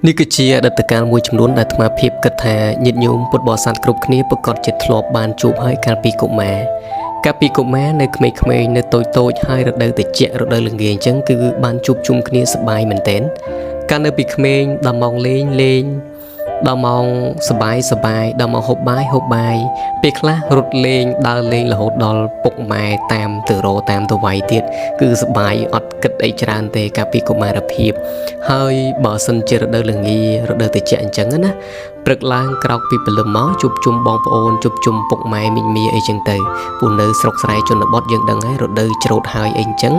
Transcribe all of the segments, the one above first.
នេះគឺជាអតីតកាលមួយចំនួនដែលអាត្មាភាពគិតថាញាតិញោមពុទ្ធបរិស័ទគ្រប់គ្នាប្រាកដជាធ្លាប់បានជួបហើយកាលពីកុមារកាលពីកុមារនៅក្មេងៗនៅតូចៗហើយរដូវត្រជាក់រដូវល្ងាអញ្ចឹងគឺបានជួបជុំគ្នាសប្បាយមែនទែនកាលនៅពីក្មេងដល់ម៉ោងលេងលេងដល់ម៉ោងសប្បាយសប្បាយដល់ម៉ោងហូបបាយហូបបាយពេលខ្លះរត់លេងដើរលេងរហូតដល់ពុកម៉ែតាមទៅរកតាមទៅវាយទៀតគឺសប្បាយអត់គិតអីច្រើនទេកាលពីកុមារភាព ហើយបើសិនជារដូវល្ងារដូវត្រជាក់អញ្ចឹងណាព្រឹកឡើងក្រោកពីព្រលឹមមកជួបជុំបងប្អូនជួបជុំពុកម៉ែមីងមាអីចឹងទៅព្រោះនៅស្រុកស្រែជនបទយើងដឹងហើយរដូវច្រូតហើយអីអញ្ចឹង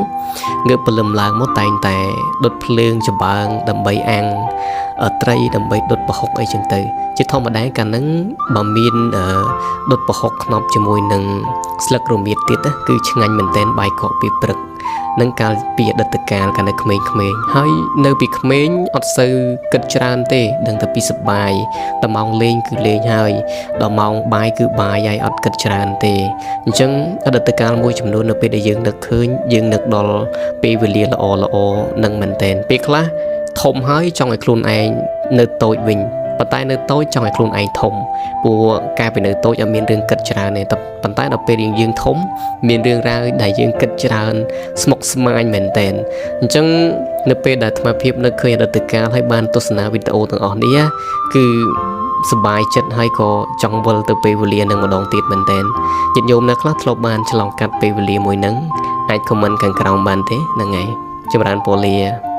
ងើបព្រលឹមឡើងមកតែងតែដុតភ្លើងចំបើងដើម្បីអាំងត្រីដើម្បីដុតប្រហុកអីចឹងទៅជាធម្មតាកាលហ្នឹងបើមានដុតប្រហុកខ្នប់ជាមួយនឹងស្លឹករមៀតទៀតណាគឺឆ្ងាញ់មែនទែនបាយកកពីព្រឹក នឹងកាលពីអតីតកាលកាលនៅក្មេងៗហើយនៅពីក្មេងអត់សូវគិតច្រើនទេដឹងតែពីសប្បាយតែម៉ោងលេងគឺលេងហើយដល់ម៉ោងបាយគឺបាយហើយអត់គិតច្រើនទេអញ្ចឹងអតីតកាលមួយចំនួននៅពេលដែលយើងនឹកឃើញយើងនឹកដល់ពេលវេលាល្អល្អនឹងមែនទែនពេលខ្លះធំហើយចង់ឲ្យខ្លួនឯងនៅតូចវិញប៉ុន្តែនៅតូចចង់ឲ្យខ្លួនឯងធំព្រោះកាលពីនៅតូចអត់មានរឿងគិតច្រើនទេតែប៉ុន្តែដល់ពេលយើងធំមានរឿងរ៉ាវដែលយើងគិតច្រើន ស្មុគស្មាញមែនទែនអញ្ចឹងនៅពេលដែលអាត្មាភាពនៅឃើញអតីតកាលហើយបានទស្សនាវីដេអូទាំងអស់នេះគឺសប្បាយចិត្តហើយក៏ចង់វិលទៅពេលវេលានឹងម្ដងទៀតមែនទែនញាតិញោមអ្នកខ្លះធ្លាប់បានឆ្លងកាត់ពេលវេលាមួយហ្នឹងអាច comment ខាងក្រោមបានទេហ្នឹងហើយចម្រើនពរលា។